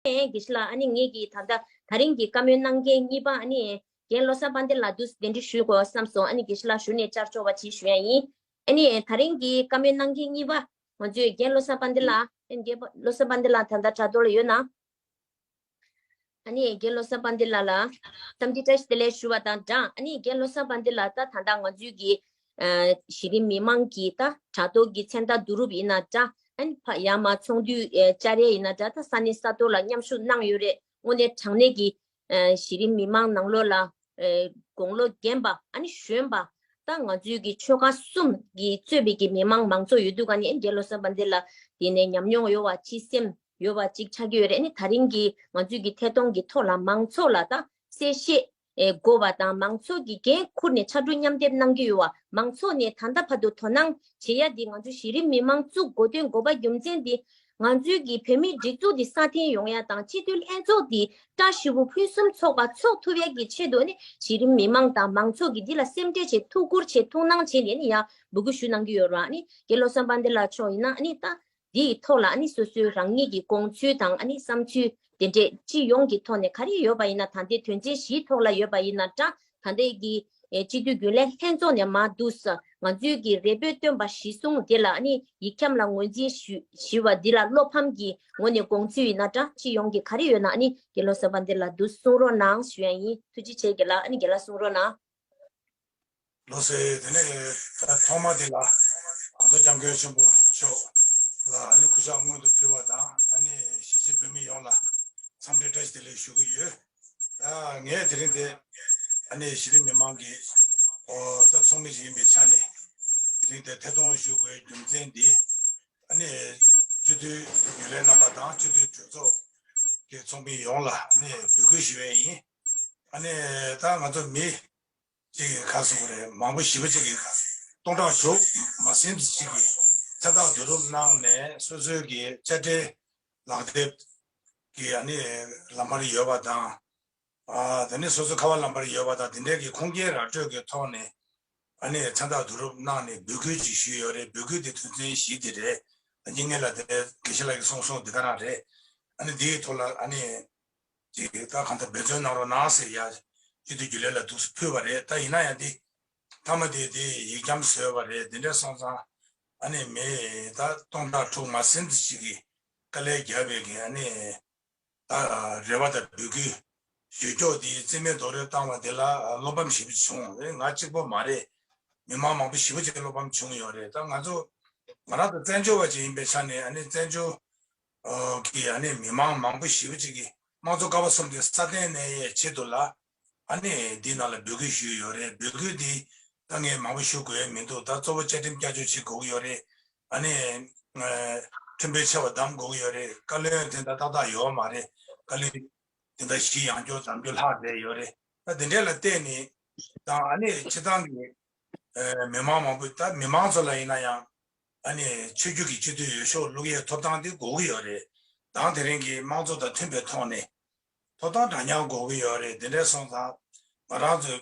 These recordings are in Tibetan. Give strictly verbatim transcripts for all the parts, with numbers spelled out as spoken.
ནས་དགེ་བཤེས་ལགས། ཨ་ནི་ངེད་ཀྱིས་ད་ལྟ་དེ་རིང་གི་བཀའ་མོལ་གནང་མཁན་གཉིས་པ་ཨ་ནི་རྒན་བློ་བཟང་དཔལ་ལྡན་ལགས་འདུག་སེ་གདན་འདྲེན་ཞུ་དགོས་བསམ་སོང་། ཨ་ནི་དགེ་བཤེས་ལགས་གཞུག་ནས་བཅར་ཆོག་པ་ཅིག་ཞུ་ཡ་ཡིན། ཨ་ནི་དེ་རིང་གི་བཀའ་མོལ་གནང་མཁན་གཉིས་པ་ང་ཚོའི་རྒན་བློ་བཟང་དཔལ་ལྡན་ལགས། ཨ་ནི་རྒན་བློ་བཟང་དཔལ་ལྡན་ལགས་ད་ལྟ་དྲ་ཐོག་ལ་ཡོད་ན། ཨ་ནི་རྒན་བློ་བཟང་དཔལ་ལྡན་ལགས་ལ་འཚམས་འདྲི་བཀྲ་ཤིས་བདེ་ལེགས་ཞུ་བ་དང་སྦྲགས། ཨ་ནི་རྒན་བློ་བཟང་དཔལ་ལྡན་ལགས་ད་ད་ལྟ་ང་ཚོའི་གི་ཨ་གཞི་རིམ་མི་མང་གི་ད་དྲ་ཐོག་གི་མཚན་རྟགས་བསྡུ་རུབ་ཡིན་ན་འདྲ། ཨ་ནི་ཕ་ཡར་མར་ཚོགས་འདུའི་ཨ་བཅར་ཡས་ཡིན་ན་འདྲ། ད་ས་གནས་ས་ཐོག་ལ་མཉམ་ཞུགས་གནང་ཡོད་རེད། དངོས་གནས་དྲང་གནས་ཀྱི་ཨ་གཞི་རིམ་མི་མང་ནང་ལོགས་ལ་ཨ་དགུང་ལོ་རྒན་པ་ཨ་ནི་གཞོན་པ། ད་ང་ཚོའི་གི་ཆོལ་ཁ་གསུམ་གྱིས་གཙོས་པའི་གི་མི་མང་མང་ཚོགས་ཡོད་དུས་ཀ་ནས་རྒན་བློ་བཟང་དཔལ་ལྡན་ལགས་དེ་ནས་ཉམས་མྱོང་ཡོད་པ། སྤྱི་སེམས་ཡོད་པ་ཅིག་ཆགས་ཀྱི་ཡོད་རེད། ཨ་ནི་དེ་རིང་གི་ང་ཚོའི་གི་ཐད་གཏོང་གི་ཐོག་ལ་མང་ཚོགས་ལ་ད་གསལ་བཤད་ཨེ་དགོས་པ་དང་། མང་ཚོགས་ཀྱི་འགན་འཁུར་ནས་ཕྱར་གྲུ་མཉམ་འདེགས་གནང་གི་ཡོད་པ། མང་ཚོགས་ནས་ད་ལྟ་བར་དུ་དོ་སྣང་བྱེད་ཡ་འདི་ང་ཚོ་གཞི་རིམ་མི་མང་བཙུགས་དགོས་དོན་དགོས་པ་རྒྱུ་མཚན་འདི་ང་ཚོའི་གི་བོད་མིའི་སྒྲིག་འཛུགས་འདི་སྲ་བརྟན་ཡོང་ཡ་དང་། སྤྱི་འཐུས་ལྷན་ཚོགས་འདི་བཀྲ་ཤིས་པོ་ཕུན་སུམ་ཚོགས་པ་ཚོགས་ཐུབ་ཡ་གི་ཆེད་དུ་ནི་གཞི་རིམ་མི་མང་དང་མང་ཚོགས་ཀྱི་འདི་ལ་སེམས་ཁྲལ་བྱེད། ཐུགས་ཁུར་བྱེད། ཐུགས་སྣང་བྱེད་ནས་ནི་ཡ་འབོད་སྐུལ་ཞུ་གནང་གི་ཡོད་ར། ནི་རྒན་བློ་བཟང་དཔལ་ལྡན་ལགས་མཆོག་ཡིན་ན་ཨ་ནི་ད་འདིའི་ཐོག་ལ་ཨ་ནི་སོ་སོའི་རང་ཉིད་ཀྱི་དགོངས་ཚུལ་དང་ཨ་ནི་བསམ་ཚུལ་དེ་འདྲས་སྤྱི་ཡོངས་ཀྱི་ཐོག་ནས་ག་རེ་ཡོད་པ་ཡིན་ན། ད་ལྟའི་དོན་ཚན་བཞིའི་ཐོག་ལ་ཡོད་པ་ཡིན་ན་འདྲ། ད་ལྟའི་གི་ཨེ་སྤྱི་འཐུས་རྒྱུན་ལས་ལྷན་ཚོགས་ནས་མར་འདུག་སེ་ང་ཚོའི་གི་རེ་འབོད་བཏོན་པ་གཞིར་བཟུང་དེ་ལ་ཨ་ནི་ཡིག་ཁྱབ་ལ་ངོས་འཛིན་ཞུ་ཞུས་པ་འདི་ལ་བློ་ཕམ་གྱི་ངོས་ནས་དགོངས་ཚུལ་ཡིན་ན་འདྲ། སྤྱི་ཡོངས་ཀྱི་ག་རེ་ཡོད་ན་ཨ་ནི་རྒན་བློ་བཟང་དཔལ་ལྡན་ལགས་འདུག་སེ་གསུང་རོགས་གནང་ཞུ་ཡ་ཡིན། ཐུགས་རྗེ་ཆེ་རྒན་ལགས། ཨ་ནི་རྒན་ལགས་གསུང་རོགས་གནང་། ལགས་སོ། དེ་ནས་ཐོག་མ་དེ་ལ་གོང་ས་སྐྱབས་མགོན་ཆེན་པོ་མཆོག་ལ་ཨ་ནི་གུས་ཕྱག་སྔོན་དུ་ཕུལ་བ་དང་། ཨ་ནི་གཞིས་བྱེས་བོད་མི་ཡོངས་ལ་འཚམས་འདྲི་བཀྲ་ཤིས་བདེ་ལེགས་ཞུ་གི་ཡོད། ད་ངས་དེ་རིང་དེ་ཨ་ནི་གཞི་རིམ་མི་མང་གི་ཨོ་ད་ཚོགས་མི་ཞིག་ཡིན་པའི་ཆ་ནས་དེ་རིང་དེ་ཐད་གཏོང་ཞུ་དགོས་རྒྱུ་མཚན་འདི། ཨ་ནི་སྤྱི་འཐུས་རྒྱུན་ལས་རྣམ་པ་དང་སྤྱི་འཐུས་གྲོས་ཚོགས་ཀྱི་ཚོགས་མི་ཡོངས་ལ་ཨ་ནི་འབོད་སྐུལ་ཞུ་ཡས་ཡིན། ཨ་ནི་ད་ང་ཚོ་མི་ཅིག་གིས་ཁ་གསོ་རེད། མང་པོ་ཞེ་པོ་ཅིག་གིས་སྟོང་ཕྲག་དྲུག་མ་ཟིན་ཅིག་གིས་མཚན་རྟགས་བསྡུ་རུབ་གནང་ནས་སོ་སོའི་གི་དཔྱ་ཁྲལ་ལག་དེབ་ཀྱི་ཨ་ནི་ལམ་བར་ཡོད་པ་དང་། ཨ་དེ་ནས་སོ་སོའི་ཁ་པར་ལམ་བར་ཡོད་པ་དང་། དེ་འདྲའི་གི་ཁུངས་སྐྱེལ་ར་སྤྲོད་ཀྱི་ཐོག་ནས་ཨ་ནི་མཚན་རྟགས་བསྡུ་རུབ་གནང་ནས་འབོད་སྐུལ་ཅིག་ཞུས་ཡོད་རེད། འབོད་སྐུལ་དེ་དོན་ཚན་བཞི་དེ་རེད། ད་ཉིན་ངེད་ལ་དེ་དགེ་བཤེས་ལགས་ཀྱིས་གསུངས་སོང་། འདི་ག་རང་རེད། ཨ་ནི་འདིའི་ཐོག་ལ་ཨ་ནི་ཅིག་ད་གང་ལྟར་འབད་བརྩོན་གནང་རོགས་གནང་ཟེར་ཡ་སྤྱི་འཐུས་རྒྱུན་ལས་ལ་འདུག་སེ་ཕུལ་བ་རེད། ད་ཡིན་ན་ཡང་འདི་མཐའ་མ་དེ་དེ་ཡིག་འཁྱམ་བཟོས་པ་རེད། དེ་འདྲ་སོང་ཙང་ཨ་ནི་མི་ད་སྟོང་ཕྲག་དྲུག་མ་ཟིན་ཙམ་ཞིག་གིས་དཀའ་ལས་བརྒྱབ་པའི་གི་ཨ་ནི་ད་རེ་བ་དང་འབོད་སྐུལ་ཞུ་ཕྱོགས་དེ་རྩིས་མེད་རྡོག་རོལ་བཏང་བ་དེ་ལ་བློ་ཕམ་ཞེ་པོ་བྱུང་། ང་གཅིག་པོ་མ་རེད། མི་མང་མང་པོ་ཞེ་པོ་ཅིག་བློ་ཕམ་བྱུང་ཡོད་རེད། ད་ང་ཚོ་ང་རང་ཚོ་བཙན་བྱོལ་བ་ཅིག་ཡིན་པའི་ཆ་ནས་ཨ་ནི་བཙན་བྱོལ་གི་ཨ་ནི་མི་མང་མང་པོ་ཞེ་པོ་ཅིག་གིས་དམངས་གཙོ་ཀ་བ་གསུམ་དེ་སྲ་བརྟན་གནས་ཡས་ཆེད་དུ་ལ་ཨ་ནི་འདི་ནང་ལ་འབོད་སྐུལ་ཞུས་ཡོད་རེད། འབོད་སྐུལ་འདི་ད་ངས་མང་པོ་ཞུ་དགོས་མི་འདུག་ད་གཙོ་བོ་བཅའ་ཁྲིམས་བསྐྱར་བཅོས་བྱེད་དགོས་ཀྱི་ཡོད་རེད། ཨ་ནི་ཁྲིམས་དཔོན་ཆེ་བ་བདམས་དགོས་ཀྱི་ཡོད་རེད། བཀའ་བློན་དེ་འདྲ་ཏག་ཏག་ཡོད་མ་རེད། བཀའ་བློན་དེ་འདྲ་བཞི་ཡང་བསྐྱར་དམ་བསྐྱར་ལྷག་བསྡད་ཡོད་རེད། ད་དེ་འདྲས་ལ་བལྟས་ནས་དང་ཨ་ནི་སྤྱི་བཏང་གི་མི་མང་མང་པོས་ད་མི་མང་ཚོ་ལ་ཡིན་ན་ཡང་ཨ་ནི་ཆོས་བརྒྱུད་ཀྱི་སྤྱི་འཐུས་འོས་ཤོག་བླུག་ཡས་ཐོབ་ཐང་དེ་དགོས་ཀྱི་ཡོད་རེད། དང་དེ་རིང་གི་དམངས་གཙོ་དང་མཐུན་པའི་ཐོག་ནས་ཐོབ་ཐང་འདྲ་མཉམ་དགོས་ཀྱི་ཡོད་རེད། དེ་འདྲས་སོང་ཙང་ང་རང་ཚོས་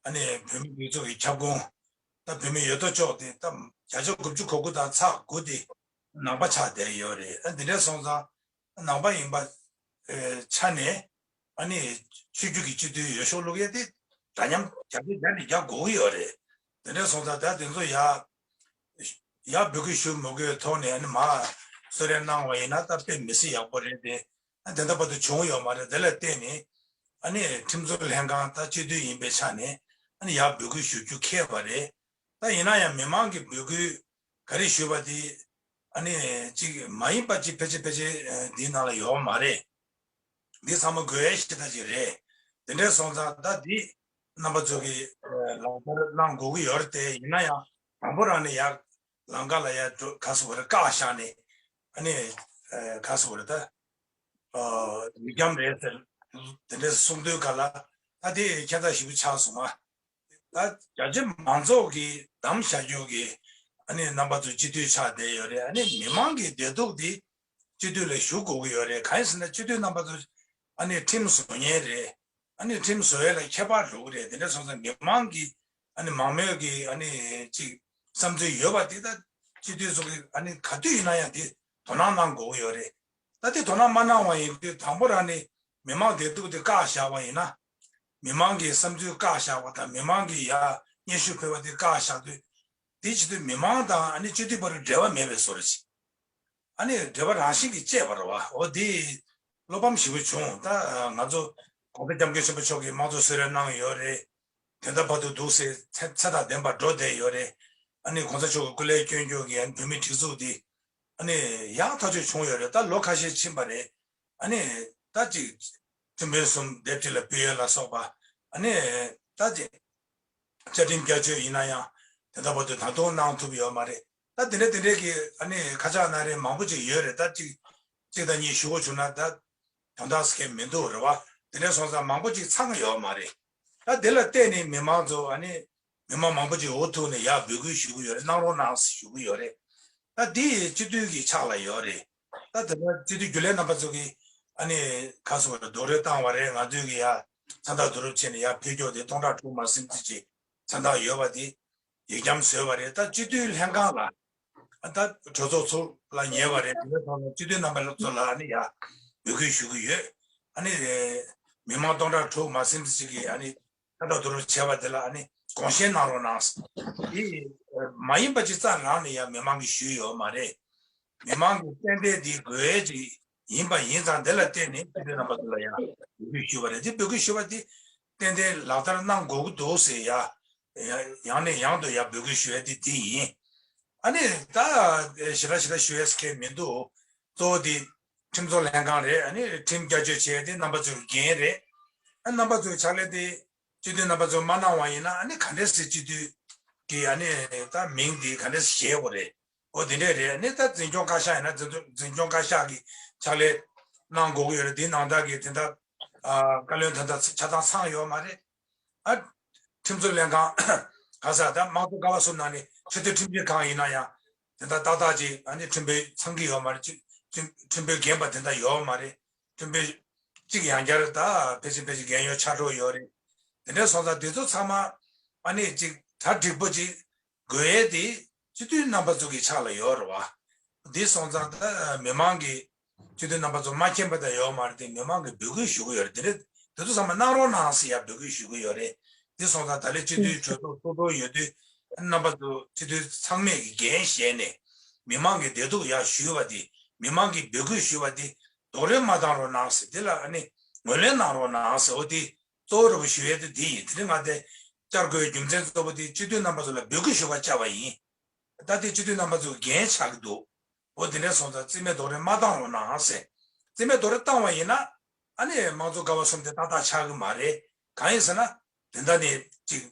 ཨ་ནི་བོད་མི་སྒྲིག་འཛུགས་ཀྱི་ཁྱབ་ཁོངས་ད་བོད་མི་ཡོད་དོ་ཅོག་དེ་ད་བརྒྱ་ཆ་དགུ་བཅུ་གོ་དགུ་དང་ཚེག་དགུ་དེ་ནང་པ་ཆགས་བསྡད་ཡོད་རེད། ཨ་འདི་འདྲས་སོང་ཙང་ནང་པ་ཡིན་པ་ཆ་ནས་ཨ་ནི་ཆོས་བརྒྱུད་ཀྱི་སྤྱི་འཐུས་འོས་ཤོག་བླུག་ཡས་དེ་འདྲ་མཉམ་བརྒྱ་ཆ་བརྒྱ་ནས་བརྒྱ་དགོས་ཀྱི་ཡོད་རེད། དེ་འདྲས་སོང་ཙང་ད་དེ་ཚོ་ཡ་ཡ་འབོད་སྐུལ་ཞུ་མི་དགོས་ཐོག་ནས་ཨ་ནི་མ་གསོལ་རས་གནང་བ་ཡིན་ན་ད་དཔེ་མི་སྲིད་ཡག་པོ་རེད་དེ། ཨ་དེ་འདྲ་བར་དུ་བྱུང་ཡོད་མ་རེད། དེ་ལ་བརྟེན་ནས་ཨ་ནི་ཁྲིམས་བཟོ་ལྷན་ཁང་ད་སྤྱི་འཐུས་ཡིན་པའི་ཆ་ནས་ཨ་ནི་ཡར་འབོད་སྐུལ་ཞུ་རྒྱུ་ཁེལ་བ་རེད། ད་ཡིན་ན་ཡང་མི་མང་གི་འབོད་སྐུལ་ག་རེ་ཞུས་པ་དེ་ཨ་ནི་གཅིག་མ་ཡིན་པ་གཅིག་ཕལ་ཆེར་ཕལ་ཆེར་འདིའི་ནང་ལ་ཡོད་མ་རེད། འདི་ཚང་མ་དགོས་ཡས་ཤིག་ད་ཅིག་རེད། དེ་འདྲས་སོང་ཙང་ད་འདི་རྣམ་པ་ཚོ་གི་ལག་བསྟར་གནང་དགོས་ཀྱི་ཡོད་རེད་དེ། ཡིན་ན་ཡང་དང་པོ་རང་ནས་ཡར་ལམ་ཁ་ལ་ཡར་འགྲོ་ག་སོ་བར་བཀག་བཞག་ནས་ཨ་ནི་ག་སོ་བར་ད། ཡིག་སྐྱོན་རེད་ཟེར་དེ་འདྲས་གསུང་དུས་ག་ལ་ད་དེ་ཁྱད་མཚར་ཞིག་པོ་ཆགས་སོང་ང་། ད་རྒྱ་ཆེ་མང་ཚོགས་ཀྱིས་བདམས་བཞག་རྒྱུ་གི་ཨ་ནི་རྣམ་པ་ཚོ་སྤྱི་འཐུས་ཆགས་བསྡད་ཡོད་རེད། ཨ་ནི་མི་མང་གི་བདེ་སྡུག་དེ་སྤྱི་འཐུས་ལ་ཞུ་དགོས་ཀྱི་ཡོད་རེད། གང་ཡིན་ཟེར་ན་སྤྱི་འཐུས་རྣམ་པ་ཚོ་ཨ་ནི་ཁྲིམས་བཟོ་མཁན་རེད། ཨ་ནི་ཁྲིམས་བཟོ་ཡས་ལ་ཁྱད་པར་འགྲོ་གི་རེད། དེ་འདྲ་སོང་ཙང་མི་མང་གི་ཨ་ནི་མང་མོས་ཀྱི་ཨ་ནི་ཅིག་བསམ་ཚུལ་ཡོད་པ་དེ་ད་སྤྱི་འཐུས་ཚོ་གི་ཨ་ནི་ག་དུས་ཡིན་ན་ཡང་དེ་དོ་སྣང་གནང་དགོས་ཀྱི་ཡོད་རེད། ད་ ད་དེ་དོ་སྣང་མ་གནང་བ་ཡིན་དུས་དང་པོ་རང་ནས་མི་མང་བདེ་སྡུག་དེ་བཀག་བཞག་པ་ཡིན་ན། མི་མང་གི་བསམ་ཚུལ་བཀག་བཞག་པ་དང་མི་མང་གི་ཡ་སྙན་ཞུ་ཕུལ་བ་དེ་བཀག་བཞག་དུས། དེ་བྱེད་དུས་མི་མང་དང་ཨ་ནི་སྤྱི་འཐུས་བར་འབྲེལ་བ་མེད་པའི་བཟོ་འདྲ་ཞིག་ཨ་ནི་འབྲེལ་བ་རང་བཞིན་གྱིས་བཅད་པ་རེད་བ། འོ་དེ་བློ་ཕམ་ཞེ་པོ་བྱུང་། ད་ང་ཚོ་༸གོང་ས་༸སྐྱབས་མགོན་ཆེན་པོ་མཆོག་གིས་དམངས་གཙོ་གསོལ་རས་གནང་ཡོད་རེད། དེ་འདྲ་བར་དུ་འདུག་སེ་ཚད་ཚད་དང་ལྡན་པར་འགྲོ་བསྡད་ཡོད་རེད། ཨ་ནི་༸གོང་ས་མཆོག་གི་སྐུ་ལས་བསྐྱོན་རྒྱུ་གི་ཨ་ནི་བོད་མིའི་སྒྲིག་འཛུགས་འདི་ཨ་ནི་ཡག་ཐག་ཆོད་བྱུང་ཡོད་རེད། ད་ལོ་ཁ་ཤས་ཕྱིན་པ་རེད། ཨ་ནི་ད་ཅིག་ཁྲིམས་དཔོན་གསུམ་སྡེབ་གཅིག་ལ་ཕུལ་ཡོད་ལ་སོགས་པ། ཨ་ནི་ད་ཅིག་བཅའ་ཁྲིམས་བསྐྱར་བཅོས་ཡིན་ན་ཡང་དེ་འདྲ་བར་དུ་ད་དུང་གནང་ཐུབ་ཡོད་མ་རེད། ད་དེ་འདྲ་དེ་འདྲའི་གི་ཨ་ནི་ཁ་ཆག་ན་རེ་མང་པོ་ཅིག་ཡོད་རེད། ད་ཅིག་གཅིག་དང་གཉིས་ཞུ་དགོས་བྱུང་ན་ད་དོན་དག་སྐད་མི་འདུག་རེད་བ། དེ་འདྲ་སོང་ཙང་མང་པོ་ཅིག་ཚང་ཡོད་མ་རེད། ད་དེ་ལ་བལྟས་ནས་མི་མང་ཚོ་ཨ་ནི་མི་མང་མང་པོ་ཅིག་འུ་ཐུག་ནས་ཡར་འབོད་སྐུལ་ཞུ་གི་ཡོད་རེད། གནང་རོགས་གནང་ཞུ་གི་ཡོད་རེད། ད་འདི་སྤྱི་འཐུས་ཀྱི་ཕྱག་ལ་ཡོད་རེད། ད་དེ་ལྟར་སྤྱི་འཐུས་རྒྱུན་ལས་རྣམ་པ་ཚོ་གིས་ཨ་ནི་ཁ་སོ་རེ་རྡོག་རོལ་བཏང་བ་རེད། ང་ཚོས་ཀྱི་ཡ་མཚན་རྟགས་བསྡུ་རུབ་བྱས་ནས་ཡ་ཕེབས་སྐྱོར་དེ་སྟོང་ཕྲག་དྲུག་མ་ཟིན་ཙམ་ཅིག་མཚན་རྟགས་ཡོད་པ་དེ་ཡིག་འཁྱམ་བཟོས་པ་རེད། ད་སྤྱི་འཐུས་ལྷན་ཁང་ལ་ཨ་ད་གྲོས་ཚོགས་ཚུར་ལ་ཉེ་བ་རེད། དེ་འདྲ་སོང་ན་སྤྱི་འཐུས་རྣམ་པ་ཚོ་ལ་ཨ་ནི་ཡ་འབོད་སྐུལ་ཞུ་གི་ཡོད། ཨ་ནི་མི་མང་སྟོང་ཕྲག་དྲུག་མ་ཟིན་ཙམ་ཅིག་གིས་ཨ་ནི་ད་ལྟ་བསྡུ་རུབ་བྱས་པ་དེ་ལ་ཨ་ནི་དགོངས་བཞེས་གནང་རོགས་གནང་། དེ་མ་ཡིན་པ་ཅིག་རྩ་རང་ནས་ཡང་མི་མང་གིས་ཞུས་ཡོད་མ་རེད། མི་མང་གི་ཏན་ཏན་དེ་དགོས་ཡས་ཅིག་ཡིན་པ་ཡིན་ཙང་། དེ་ལ་བརྟེན་ནས་སྤྱི་འཐུས་རྣམ་པ་ཚོ་ལ་ཡང་འབོད་སྐུལ་ཞུས་པ་རེད། དེ་འབོད་སྐུལ་ཞུས་པ་དེ་ཏན་ཏན་ལག་བསྟར་གནང་དགོས་ཀྱི་འདུག་ཟེར་ཡ་ཡང་ནས་ཡང་དུ་ཡང་འབོད་སྐུལ་ཞུ་ཡ་དེ་དེ་ཡིན། ཨ་ནི་ད་ཞེ་དྲག་ཞེ་དྲག་ཞུ་ཡས་མཁན་མི་འདུག་གཙོ་བོ་དེ་ཁྲིམས་བཟོ་ལྷན་ཁང་རེད། ཨ་ནི་ཁྲིམས་བསྐྱར་བཅོས་བྱས་ཏེ་རྣམ་པ་ཚོའི་འགན་རེད། ཨ་རྣམ་པ་ཚོའི་ཕྱག་ལས་དེ་སྤྱི་འཐུས་རྣམ་པ་ཚོས་མ་གནང་བ་ཡིན་ན། ཨ་ནི་ག་འདྲས་སེ་སྤྱི་འཐུས་ཀྱི་ཨ་ནི་ད་མིང་དེ་ག་འདྲས་སེ་བཞེས་དགོས་རེད། འོ་དེ་འདྲས་རེད། ཨ་ནི་ད་འཛིན་སྐྱོང་བཀའ་ཤག་ཡིན་ན་འཛིན་འཛིན་སྐྱོང་བཀའ་ཤག་གི་ཕྱག་ལས་གནང་དགོས་ཀྱི་ཡོད་རེད། དེའི་ནང་ལྟར་གྱི་དེ་འདྲ་ཨ་བཀའ་བློན་དེ་འདྲ་ཆ་ཚང་ཚང་ཡོད་མ་རེད། ཨ། ཁྲིམས་བཟོ་ལྷན་ཁང་ག་ས་ད་དམངས་གཙོ་ཀ་བ་གསུམ་ནང་ནས་ཆེས་མཐོའི་ཁྲིམས་ཞིབ་ཁང་ཡིན་ན་ཡང་དེ་འདྲ་ཏག་ཏག་ཅིག་ཨ་ནི་ཁྲིམས་དཔོན་ཚང་གི་ཡོད་མ་རེད། ཁྲིམས་ཁྲིམས་དཔོན་རྒན་པ་དེ་འདྲ་ཡོད་མ་རེད། ཁྲིམས་དཔོན་གཅིག་ཡང་བསྐྱར་ད་ཕལ་ཆེར་ཕལ་ཆེར་རྒན་ཡོལ་ཆགས་འགྲོ་ཡོད་རེད། དེ་འདྲ་སོང་ཙང་དེ་ཚོ་ཚང་མ་ཨ་ནི་ཅིག་གྲ་འགྲིག་པོ་ཅིག་དགོས་ཡས་དེ་སྤྱི་འཐུས་རྣམ་པ་ཚོ་གི་ཕྱག་ལ་ཡོད་རེད་བ། འདི་སོང་ཙང་ད་མི་མང་གི་སྤྱི་འཐུས་རྣམ་པ་ཚོ་མ་མཁྱེན་པ་དང་ཡོད་མ་རེད་དེ། མི་མང་གི་འབོད་སྐུལ་ཞུ་གི་ཡོད་རེད། དེ་རེད། དེ་ཚོ་ཚང་མ་གནང་རོགས་གནང་ཟེར་ཡ་འབོད་སྐུལ་ཞུ་གི་ཡོད་རེད། འདི་སོང་ཙང་ད་ལས་སྤྱི་འཐུས་གྲོས་ཚོགས་གཙོ་གྲོས་ཡོད་དུས་རྣམ་པ་ཚོ་སྤྱི་འཐུས་ཚང་མས་ཀྱི་འགན་བཞེས་ནས་མི་མང་གི་བདེ་སྡུག་ཡ་ཞུས་པ་དེ། མི་མང་གི་འབོད་སྐུལ་ཞུས་པ་དེ་རྡོག་རོལ་མ་བཏང་རོགས་གནང་ཟེར། དེ་ལ་ཨ་ནི་ངོས་ལེན་གནང་རོགས་གནང་ཟེར། འོ་དེ་གཙོ་བོ་རུ་ཞུ་ཡས་དེ་དེ་ཡིན། དེ་རིང་ང་དེ་བཅར་དགོས་རྒྱུ་མཚན་གཙོ་བོ་དེ་སྤྱི་འཐུས་རྣམ་པ་ཚོ་ལ་འབོད་སྐུལ་ཞུ་བར་བཅར་བ་ཡིན། ད་དེ་སྤྱི་འཐུས་རྣམ་པ་ཚོའི་འགན་ཆགས་ཀྱི་འདུག་འོ་དེ་འདྲ་སོང་ཙང་རྩིས་མེད་རྡོག་རོལ་མ་བཏང་རོགས་གནང་ཟེར། རྩིས་མེད་རྡོག་རོལ་བཏང་བ་ཡིན་ན་ཨ་ནི་དམངས་གཙོ་ཀ་བ་གསུམ་དེ་ཏག་ཏག་ཆགས་ཀྱི་མ་རེད། གང་ཡིན་ཟེར་ན་དེ་འདྲ་ནས་ཅིག་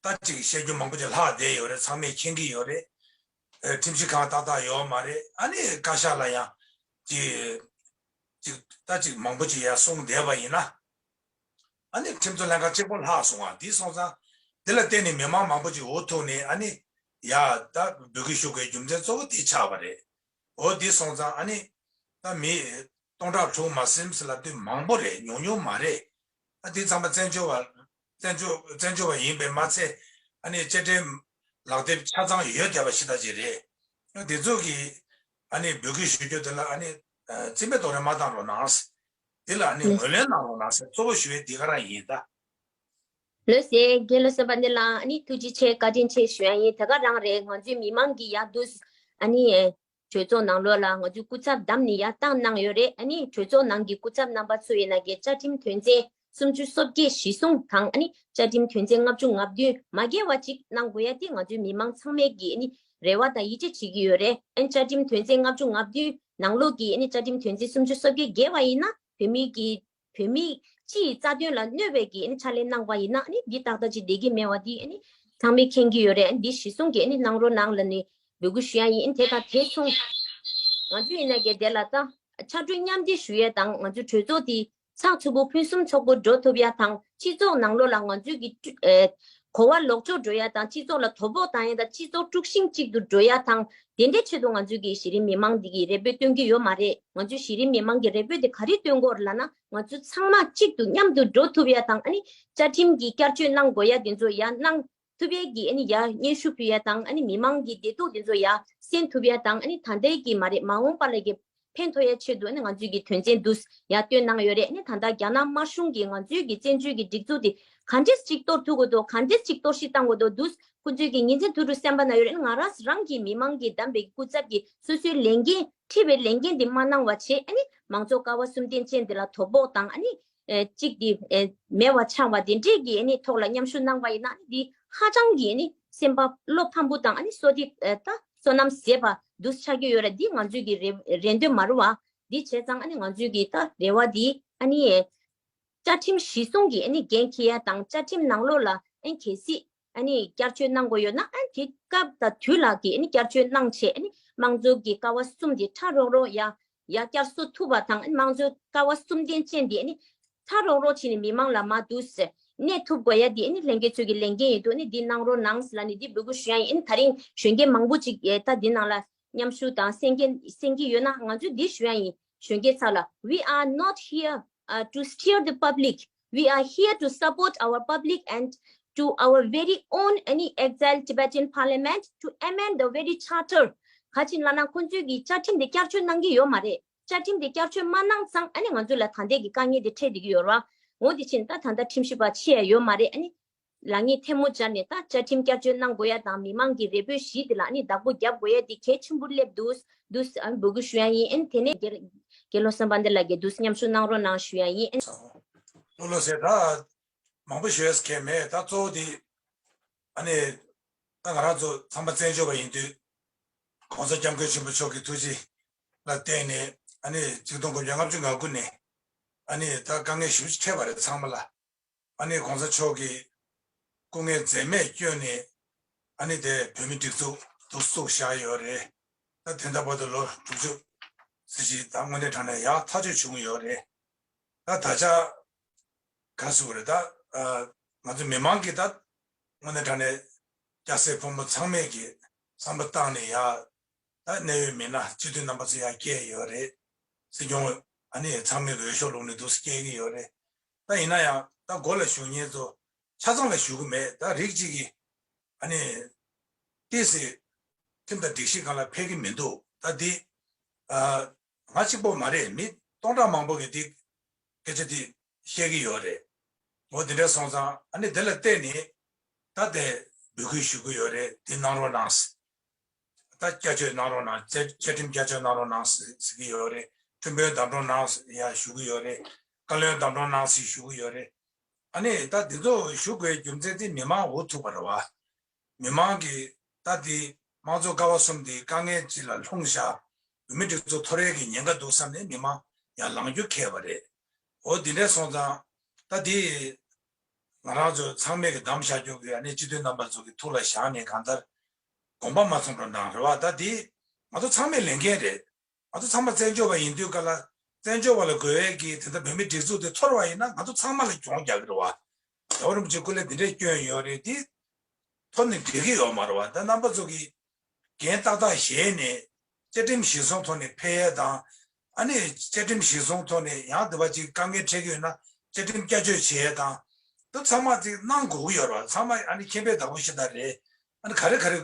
ད་ཅིག་བཤད་རྒྱུ་མང་པོ་ཅིག་ལྷག་བསྡད་ཡོད་རེད། ཚང་མས་མཁྱེན་གྱི་ཡོད་རེད། ཨེ་ཁྲིམས་ཞིབ་ཁང་ཏག་ཏག་ཡོད་མ་རེད། ཨ་ནི་བཀའ་ཤག་ལ་ཡང་ཅིག་ཅིག་ད་ཅིག་མང་པོ་ཅིག་ཡར་གསུངས་བསྡད་པ་ཡིན་ན། ཨ་ནི་ཁྲིམས་བཟོ་ལྷན་ཁང་གཅིག་པོ་ལྷག་སོང་བ་འདི་སོང་ཙང་། འདི་ལ་བརྟེན་ནས་མི་མང་མང་པོ་ཅིག་འུ་ཐུག་ནས་ཨ་ནི་ཡ་ད་འབོད་སྐུལ་ཞུ་དགོས་རྒྱུ་མཚན་གཙོ་བོ་འདི་ཆགས་པ་རེད། འོ་འདི་སོང་ཙང་ཨ་ནི་ད་མི་སྟོང་ཕྲག་དྲུག་མ་ཟིན་ཟེར་ལབ་དུས་མང་པོ་རེད། ཉུང་ཉུང་མ་རེད། ཨ་འདི་ཚང་མ་བཙན་བྱོལ་བ་བཙན་བྱོལ་བཙན་བྱོལ་བ་ཡིན་པས་མ་ཚད། ཨ་ནི་བཅའ་ཁྲིམས་ལག་དེབ་ཆ་ཚང་ཡོད་བསྡད་པ་ཞིག་ད་ཅིག་རེད། འདི་ཚོ་གིས་ཨ་ནི་འབོད་སྐུལ་ཞུ་རྒྱུ་དེ་ལ་ཨ་ནི་རྩིས་མེད་རྡོག་རོལ་མ་བཏང་རོགས་གནང་། དེ་ལ་ཨ་ནི་ངོས་ལེན་གནང་རོགས་གནང་ཟེར་གཙོ་བོ་ཞུ་ཡས་འདི་ག་རང་ཡིན་ད། ལགས་སེ། རྒན་ལགས་སོགས་པ་འདི་ལ་ཨ་ནི་ཐུགས་རྗེ་ཆེ་བཀའ་དྲིན་ཆེ་ཞུ་ཡ་ཡིན། དེ་ག་རང་རེད། ང་ཚོའི་མི་མང་གིས་ཡ་འདུག་ཨ་ནི་གྲོས་ཚོགས་ནང་ལོགས་ལ་ང་ཚོའི་སྐུ་ཚབ་བདམས་ནས་ཡ་བཏང་གནང་ཡོད་རེད། ཨ་ནི་གྲོས་ཚོགས་ནང་གི་སྐུ་ཚབ་རྣམ་པ་ཚོ་ཡིན་ན་གི་བཅའ་ཁྲིམས་དོན་ཚན་སུམ་ཅུ་སོ་བརྒྱད་གཞིར་བཟུང་དང་ཨ་ནི་བཅའ་ཁྲིམས་དོན་ཚན་ལྔ་བཅུ་ང་བདུན་མ་འགལ་བ་ཅིག་གནང་དགོས་ཡ་དེ་ང་ཚོའི་མི་མང་ཚང་མས་ཀྱི་ཨ་ནི་རེ་བ་དང་ཡིད་ཆེས་བྱེད་ཀྱི་ཡོད་རེད། ཨ་ནི་བཅའ་ཁྲིམས་དོན་ཚན་ལྔ་བཅུ་ང་བདུན་ནང་ལོགས་ཀྱི་ཨ་ནི་བཅའ་ཁྲིམས་དོན་ཚན་སུམ་ཅུ་སོ་བརྒྱད་འགལ་བ་ཡིན་ན་བོད་མི་གི་བོད་མི་སྤྱིའི་རྩ་དོན་ལ་གནོད་པའི་གི་ཨ་ནི་ཕྱག་ལས་གནང་བ་ཡིན་ན་ཨ་ནི་འདི་ཏག་ཏག་ཅིག་བསྡད་ཀྱི་མེད་པ་འདི་ཨ་ནི་ཚང་མས་མཁྱེན་གྱི་ཡོད་རེད། ཨ་ནི་འདི་གཞི་བཟུང་གི་ཨ་ནི་གནང་རོགས་གནང་ལབ་ནས་འབོད་སྐུལ་ཞུ་ཡ་ཡིན། ཨ་ནི་དེ་དང་དེ་མཚུངས་ང་ཚོ་ཡིན་ན་གི་དེ་ལ་ད་ཕྱག་གྲོས་མཉམ་འདེགས་ཞུ་ཡ་དང་ང་ཚོའི་གྲོས་ཚོགས་དེ་ཚགས་ཚུད་པོ་ཕུན་སུམ་ཚོགས་པོ་འགྲོ་ཐུབ་ཡ་དང་སྤྱི་ཚོགས་ནང་ལོགས་ལ་ང་ཚོའི་གི་ཨེ་གོ་བ་ལོག་ཕྱོགས་འགྲོ་ཡ་དང་སྤྱི་ཚོགས་ལ་དོ་ཕོག་བཏང་ཡ་དང་སྤྱི་ཚོགས་དཀྲུག་ཤིང་གཅིག་ཏུ་འགྲོ་ཡ་དང་དེ་འདྲའི་ཆེད་དུ་ང་ཚོས་ཀྱི་གཞི་རིམ་མི་མང་འདི་གི་རེ་འབོད་བཏོན་གྱི་ཡོད་མ་རེད། ང་ཚོས་གཞི་རིམ་མི་མང་གི་རེ་འབོད་དེ་ག་རེ་བཏོན་དགོས་རེད་ལབ་ན་ང་ཚོ་ཚང་མ་གཅིག་ཏུ་མཉམ་དུ་འགྲོ་ཐུབ་ཡ་དང་ཨ་ནི་བཅའ་ཁྲིམས་ཀྱི་བསྐྱར་བཅོས་གནང་དགོས་ཡ་དེ་ཚོ་ཡ་གནང་ཐུབ་ཡས་ཀྱི་ཨ་ནི་ཡ་སྙན་ཞུ་ཕུལ་ཡ་དང་ཨ་ནི་མི་མང་གི་བདེ་སྡུག་དེ་ཚོ་ཡ་གསན་ཐུབ་ཡ་དང་ཨ་ནི་ད་ལྟའི་གི་མ་རེད་མ་འོངས་པ་ལ་གི་ ཕན་ཐོགས་ཡ་ཆེད་དུ་ཨ་ནི་ང་ཚོའི་གི་དོན་ཚན་འདུག་ཡ་བཏོན་གནང་ཡོད་རེད། ཨ་ནི་ད་ལྟ་རྒྱ་ནག་དམར་གཞུང་གིས་ང་ཚོའི་གི་བཙན་བྱོལ་གི་སྒྲིག་འཛུགས་དེ་ག་འདྲས་ཅིག་གཏོར་ཐུབ་དགོས་འདུག་ག་འདྲས་ཅིག་གཏོར་བཤིག་བཏང་དགོས་འདུག་འདུག་ཁོ་ཚོས་ཀྱི་ཉིན་མཚན་དུས་དྲུག་སེམས་པ་ན་ཡོད་རེད། ང་རང་རང་གི་མི་མང་གིས་བདམས་པའི་སྐུ་ཚབ་ཀྱིས་སོ་སོའི་ལས་འགན་འཁྲི་བའི་ལས་འགན་དེ་མ་གནང་བ་བྱས། ཨ་ནི་མང་གཙོ་ཀ་བ་གསུམ་ལྡན་ཅན་དེ་ལ་དོ་ཕོག་དང་། ཨ་ནི་ཨེ་གཅིག་དེ་ཨེ་མེད་པ་ཆགས་པ་དེ་འདྲས་ཀྱི་ཨ་ནི་ཐོག་ལ་མཉམ་ཞུགས་གནང་བ་ཡིན་ན། ཨ་ནི་འདི་ཧ་ཅང་གི་ཨ་ནི་སེམས་པ་བློ་ཕམ་པོ་དང་། ཨ་ནི་བསོད་བདེ་ཨེ་ད་བསོད་ནམས་ཟད་པ་འདུག་ཆགས་ཀྱི་ཡོད་རེད། འདི་ང་ཚོའི་གི་རེ་རེ་འདོད་མ་རུང་བ། འདི་བྱས་ཙང་ཨ་ནི་ང་ཚོའི་གི་ད་རེ་བ་འདི་ཨ་ནི་ཨེ་བཅའ་ཁྲིམས་གཞི་བཟུང་གི་ཨ་ནི་འགན་འཁྱེར་ཡ་དང་། བཅའ་ཁྲིམས་ནང་ལོགས་ལ་ཨ་ནི་གལ་སྲིད་ཨ་ནི་བསྐྱར་བཅོས་གནང་དགོས་ཡོད་ན། ཨ་ནི་དེ་སྐབས་དང་དུས་ལ་གི་ཨ་ནི་བསྐྱར་བཅོས་གནང་བྱས། ཨ་ནི་དམངས་གཙོ་གི་ཀ་བ་གསུམ་དེ་ཕྲ་རོག་རོག་ཡ་ཡ་བསྐྱར་གསོ་ཐུབ་པ་དང་། ཨ་ནི་དམངས་གཙོ་ཀ་བ་གསུམ་ལྡན་ཅན་དེ་ཨ་ནི་ཕྲ་རོག་རོག་བྱས་ནས་མི་མང་ལ་མར་འདུག་སེ་གནས་ཐུབ་དགོས་ཡ་དེ་ཨ་ནི་ལྷན་རྒྱས་ཚོའི་གི་ལས་འགན་ཡིན་འདུག་ཨ་ནི་འདི་གནང་རོགས་གནང་ཟེར་ལབ་ནས་འདི་འབོད་སྐུལ་ཞུ་ཡ་ཡིན། ཨ་ནི་ད་རིང་གཞོན་སྐྱེས་མང་པོ་ཅིག་ཨེ་ད་འདི་ནང་ལ་མཉམ་ཞུགས་དང་གསན་མཁན་གསན་གྱི་ཡོད་ན། ང་ཚོས་འདི་ཞུ་ཡ་ཡིན། གཞོན་སྐྱེས་ཚོ་ལ། We are not here uh, to steer the public. We are here to support our public and to our very own any exiled Tibetan parliament to amend the very charter. ག་ཅི་ལབ་ན་ཁོང་ཚོས་ཀྱི་བཅའ་ཁྲིམས་དེ་བསྐྱར་བཅོས་གནང་གི་ཡོད་མ་རེད། བཅའ་ཁྲིམས་དེ་བསྐྱར་བཅོས་མ་གནང་ཙང་ཨ་ནི་ང་ཚོ་ལ་ད་ལྟའི་གི་དཀའ་ངལ་དེ་འཕྲད་བསྡད་ཀྱི་ཡོད་རེད་བ། འོ་དེ་ཕྱིན་ད་ད་ལྟ་ཁྲིམས་ཞིབ་པ་ཆེ་ཡ་ཡོད་མ་རེད། ཨ་ནི་ལ་ངས་ཐལ་མོ་སྦྱར་ནས་ད་བཅའ་ཁྲིམས་བསྐྱར་བཅོས་གནང་དགོས་ཡ་དང་། མི་མང་གི་རེ་འབོད་གཞི་དེ་ལ་ཨ་ནི་བདག་པོ་རྒྱབ་དགོས་ཡ་དེ་གལ་ཆེན་པོ་སླེབས་འདུག་འདུག་ཨ་ནི་འབོད་སྐུལ་ཞུ་ཡ་ཡིན། ཨ་ནི་དེ་ནས་དགེ་དགེ་སློབ་བསམ་པ་འདི་ལ་གི་འདུག་མཉམ་ཞུགས་གནང་རོགས་གནང་ཞུ་ཡ་ཡིན། ཨ་ནི་ལོ་ལོ་ཟེར་ད་མང་པོ་ཞུ་ཡས་གལ་མེད། ད་གཙོ་བོ་དེ་ཨ་ནི་ད་ང་རང་ཚོ་ཚང་མ་བཙན་བྱོལ་བ་ཡིན་དུས། ༸གོང་ས་༸སྐྱབས་མགོན་ཆེན་པོ་མཆོག་གི་ཐུགས་རྗེ་ལ་བརྟེན་ནས་ཨ་ནི་ཆིག་སྟོང་དགུ་བརྒྱ་ལྔ་བཅུ་ང་དགུ་ནས་ཨ་ནི་ད་དཀའ་ངལ་ཞེ་པོ་ཅིག་འཕྲད་པ་རེད། ཚང་མ་ལ་ཨ་ནི་༸གོང་ས་མཆོག་གིས་སྐུ་ངལ་འཛེམས་མེད་བསྐྱོན་ནས་ཨ་ནི་དེ་བོད་མིའི་སྒྲིག་འཛུགས་འདུག་བཙུགས་བཞག་ཡོད་རེད། ད་དེ་འདྲ་བར་དུ་ལོ་དྲུག་ཅུ་ཙམ་ཞིག་ད་དངོས་གནས་དྲང་གནས་ཡག་ཐག་ཆོད་བྱུང་ཡོད་རེད། ད་ད་ཆ་ག་ཟེར་དགོས་རེད། ད་ཨ་ང་ཚོ་མི་མང་གིས་ད་དངོས་གནས་དྲང་གནས་སྐྱ་སེར་ཕོ་མོ་ཚང་མས་ཀྱི་བསམ་བློ་བཏང་ནས་ཡ། ད་གནད་ཡོད་མི་སྣ་སྤྱི་འཐུས་རྣམ་པ་ཚོ་ཡ་བསྐྱལ་ཡོད་རེད། སྲིད་སྐྱོང་ཨ་ནི་ཚང་མས་འོས་ཤོག་བླུགས་ནས་འདུག་སེ་བསྐྱལ་གྱི་ཡོད་རེད། ད་ཡིན་ན་ཡང་ད་འགོ་ལ་བཞུགས་མཁན་ཚོ་ཆ་ཚང་ལ་ཞུ་གི་མེད། ད་རིགས་གཅིག་གིས་ཨ་ནི་ཏོག་ཙམ་ཁྲིམས་དང་སྒྲིག་གཞི་སྒང་ལ་ཕེབས་ཀྱི་མི་འདུག་ད་འདི་ཨ་ང་གཅིག་པོ་མ་རེད། མི་སྟོང་ཕྲག་མང་པོ་གིས་འདི་སྐད་ཆ་འདི་བཤད་ཀྱི་ཡོད་རེད། འོ་དེ་འདྲ་སོང་ཙང་ཨ་ནི་དེ་ལ་བལྟས་ནས་ད་དེ་འབོད་སྐུལ་ཞུ་གི་ཡོད་རེད། འདི་གནང་རོགས་གནང་ཟེར། ད་བསྐྱར་བཅོས་གནང་རོགས་གནང་། བཅའ་བཅའ་ཁྲིམས་བསྐྱར་བཅོས་གནང་རོགས་གནང་ཟེར་ཟེར་གྱི་ཡོད་རེད། ཁྲིམས་དཔོན་བདམས་རོགས་གནང་ཟེར་ཡ་ཞུ་གི་ཡོད་རེད། བཀའ་བློན་བདམས་རོགས་གནང་ཟེར་ཞུ་གི་ཡོད་རེད། ཨ་ནི་ད་འདི་ཚོ་ཞུ་དགོས་རྒྱུ་མཚན་དེ་མི་མང་འུ་ཐུག་པ་རེད་བ། མི་མང་གིས་ད་འདི་དམངས་གཙོ་ཀ་བ་གསུམ་འདི་དཀའ་ངལ་ཅིག་ལ་ལྷུང་བཞག་བོད་མི་སྒྲིག་འཛུགས་འཐོར་ཡས་ཀྱི་ཉེན་ཁ་འདུག་བསམ་ནས་མི་མང་ཡང་ལངས་རྒྱུ་ཁེལ་བ་རེད། འོ་འདི་འདྲ་སོང་ཙང་ད་འདི་ང་རང་ཚོ་ཚང་མས་ཀྱི་བདམས་བཞག་རྒྱུ་གི་ཨ་ནི་སྤྱི་འཐུས་རྣམ་པ་ཚོ་གི་ཐུགས་ལ་བཞག་ནས་གང་ལྟར་དགོངས་པ་མ་ཚོམ་འགྲོ་གནང་རེད་བ། ད་འདི་ང་ཚོ་ཚང་མའི་ལས་འགན་རེད། ང་ཚོ་ཚང་མ་བཙན་བྱོལ་བ་ཡིན་དུས་ག་ལ་བཙན་བྱོལ་བ་ལ་དགོས་ཡས་ཀྱི་དེ་འདྲ་བོད་མི་སྒྲིག་འཛུགས་དེ་འཐོར་བ་ཡིན་ན་ང་ཚོ་ཚང་མ་ལ་གྱོང་རྒྱག་གི་རེད་བ། རྒྱལ་བ་རིན་པོ་ཆེ་སྐུ་ལས་འདི་འདྲས་བསྐྱོན་ཡོད་རེད། དེ་འཐོར་ནས་འགྲིག་གི་ཡོད་མ་རེད་བ། ད་རྣམ་པ་ཚོ་གིས་འགན་ཏག་ཏག་བཞེས་ནས་བཅའ་ཁྲིམས་གཞིར་བཟུང་ཐོག་ནས་ཕེབས་ཡས་དང་། ཨ་ནི་བཅའ་ཁྲིམས་གཞིར་བཟུང་ཐོག་ནས་ཡང་དེ་བ་ཅིག་དཀའ་ངལ་འཕྲད་ཀྱི་ཡོད་ན་བཅའ་ཁྲིམས་བསྐྱར་བཅོས་བྱེད་ཡས་དང་། དེ་ཚང་མ་ཅིག་གནང་དགོས་ཀྱི་ཡོད་རེད་བ། ཚང་མ་ཨ་ནི་མཁྱེན་པའི་བདག་པོ་ཤ་སྟག་རེད། ཨ་ནི་ག་རེ་ག་རེ་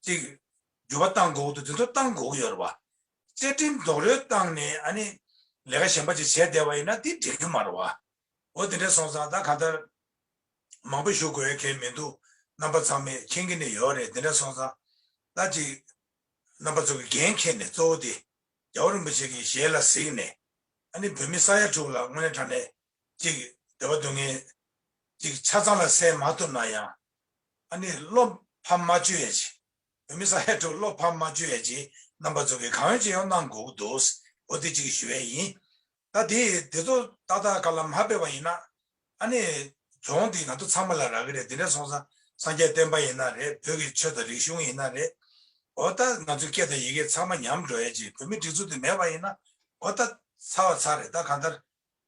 ཅིག་འགྱུར་བ་གཏང་དགོས་འདུག་དེ་ཚོ་གཏང་དགོས་ཀྱི་ཡོད་རེད་བ། བཅའ་ཁྲིམས་རྡོག་རོལ་བཏང་ནས་ཨ་ནི་ལས་ཀ་གཞན་པ་ཅིག་བྱས་བསྡད་པ་ཡིན་ན་དེ་འགྲིག་གི་མ་རེད་བ། འོ་དེ་འདྲ་སོང་ཙང་ད་གང་ལྟར་མང་པོ་ཞུ་དགོས་ཡ་གལ་མི་འདུག་རྣམ་པ་ཚང་མས་མཁྱེན་གྱི་ནི་ཡོད་རེད། དེ་འདྲ་སོང་ཙང་ད་ཅིག་རྣམ་པ་ཚོ་གི་འགན་འཁྱེར་ནས་གཙོ་བོ་དེ་རྒྱལ་བ་རིན་པོ་ཆེ་གི་ཞལ་ལ་གཟིགས་ནས་ཨ་ནི་བོད་མི་ས་ཡ་དྲུག་ལ་དངོས་གནས་དྲང་གནས་ཅིག་བདེ་བ་སྡུག་བསྔལ་ཅིག་ཆ་ཚང་ལ་སེལ་མ་ཐུབ་ན་ཡང་། ཨ་ནི་བློ་ཕམ་མ་བཅུག་ཡ་ཅིག་བོད་མི་ས་ཡ་དྲུག་བློ་ཕམ་མ་བཅུག་ཡ་ཅིག་རྣམ་པ་ཚོ་གིས་གང་ཡོང་ཅི་ཡོང་གནང་དགོས་ཀྱི་འདུག་འོ་དེ་ཅིག་ཞུ་ཡས་ཡིན། ད་དེ་དེ་ཚོ་ཏག་ཏག་ག་ལ་མ་ཕེབས་པ་ཡིན་ན། ཨ་ནི་གྱོང་དེ་ང་ཚོ་ཚང་མ་ལ་རག་གི་རེད། དེ་འདྲ་སོང་ཙང་སངས་རྒྱས་བསྟན་པ་ཡིན་ན་རེད། བོད་ཀྱི་ཆོས་དང་རིག་གཞུང་ཡིན་ན་རེད། འོ་ད་ང་ཚོའི་སྐད་དང་ཡི་གེ་ཚང་མ་ཉམས་འགྲོ་ཡ་ཅིག་བོད་མི་སྒྲིག་འཛུགས་དེ་མེད་པ་ཡིན་ན་འོ་ད་ཚར་བ་ཚར་རེད། ད་གང་ལྟར་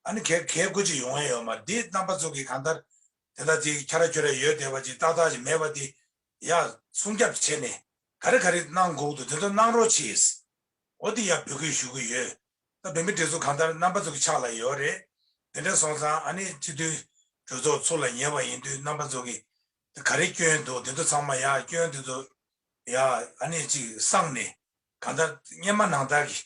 ཨ་ནི་གལ་གལ་དགོས་ཅིག་ཡོང་ཡ་ཡོད་མ་རེད། འདི་རྣམ་པ་ཚོ་གིས་གང་ལྟར་དེ་འདྲ་ཅིག་ཁྱ་ར་ཁྱོ་ར་ཡོད་བསྡད་པ་ཅིག་ཏག་ཏག་ཅིག་མེད་པ་དེ་ཡ་སྲུང་སྐྱོབ་བྱས་ནས་ག་རེ་ག་རེ་གནང་དགོས་འདུག་དེ་ཚོ་གནང་རོགས་གྱིས། འོ་དེ་ཡ་འབོད་སྐུལ་ཞུ་གི་ཡོད། ད་བོད་མི་སྒྲིག་འཛུགས་གང་ལྟར་རྣམ་པ་ཚོ་གི་ཕྱག་ལ་ཡོད་རེད། དེ་འདྲ་སོང་ཙང་ཨ་ནི་སྤྱི་འཐུས་གྲོས་ཚོགས་ཚུར་ལ་ཉེ་བ་ཡིན་དུས་རྣམ་པ་ཚོ་གི་ག་རེ་སྐྱོན་འདུག་དེ་ཚོ་ཚང་མ་ཡ་སྐྱོན་དེ་ཚོ་ཡ་ཨ་ནི་ཅིག་བསམ་ནས་གང་ལྟར་སྔོན་མ་ནང་ལྟར་གི་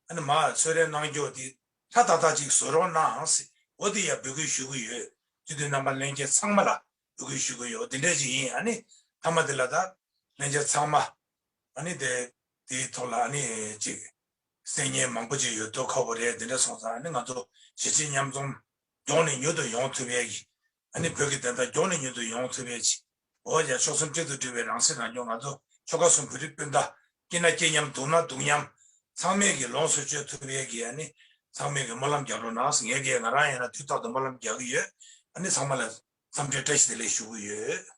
ཨ་ནི་མ་གསོལ་རས་གནང་རྒྱུ་དེ་ཧྲ་ཏག་ཏག་ཅིག་བཟོ་རོགས་གནང་ཟེར། འོ་དེ་ཡ་འབོད་སྐུལ་ཞུ་གི་ཡོད། སྤྱི་འཐུས་རྣམ་པ་ལྷན་རྒྱས་ཚང་མ་ལ་འབོད་སྐུལ་ཞུ་གི་ཡོད། དེ་འདྲ་ཅིག་ཡིན། ཨ་ནི་མཐའ་མ་དེ་ལ་ད་ལྷན་རྒྱས་ཚང་མ་ཨ་ནི་དེ་དེའི་ཐོག་ལ་ཨ་ནི་ཅིག་གསན་མཁན་མང་པོ་ཅིག་ཡོད་དུས་ཁག་པོ་རེད། དེ་འདྲ་སོང་ཙང་ཨ་ནི་ང་ཚོ་གཞིས་བྱེས་མཉམ་འཛོམས་མགྱོགས་ནས་མྱུར་དུ་ཡོང་ཐུབ་ཡས་ཀྱི། ཨ་ནི་བོད་ཀྱི་བདེན་མཐའ་མགྱོགས་ནས་མྱུར་དུ་ཡོང་ཐུབ་ཡས་ཀྱི། འོ་ཡ། ཕྱོགས་གསུམ་གཅིག་ཏུ་སྒྲིལ་བའི་རང་སྲིད་རང་སྐྱོང་། ང་ཚོ་ཆོལ་ཁ་གསུམ་བོད་རིགས་སྤུན་ཟླ། སྐྱིད་ན་སྐྱིད་མཉམ། སྡུག་ན་སྡུག་མཉམ། ཚང་མས་ཀྱི་ལོངས་སུ་སྤྱོད་ཐུབ་ཡས་ཀྱི་ཨ་ནི་ཚང་མས་ཀྱི་སྨོན་ལམ་རྒྱབ་རོགས་གནང་ཟེར། ངས་ཀྱི་ང་རང་ཡིན་ན་དུས་རྟག་ཏུ་སྨོན་ལམ་རྒྱག་གི་ཡོད། ཨ་ནི་ཚང་མ་ལ་འཚམས་འདྲི་བཀྲ་ཤིས་བདེ་ལེགས་ཞུ་གི་ཡོད།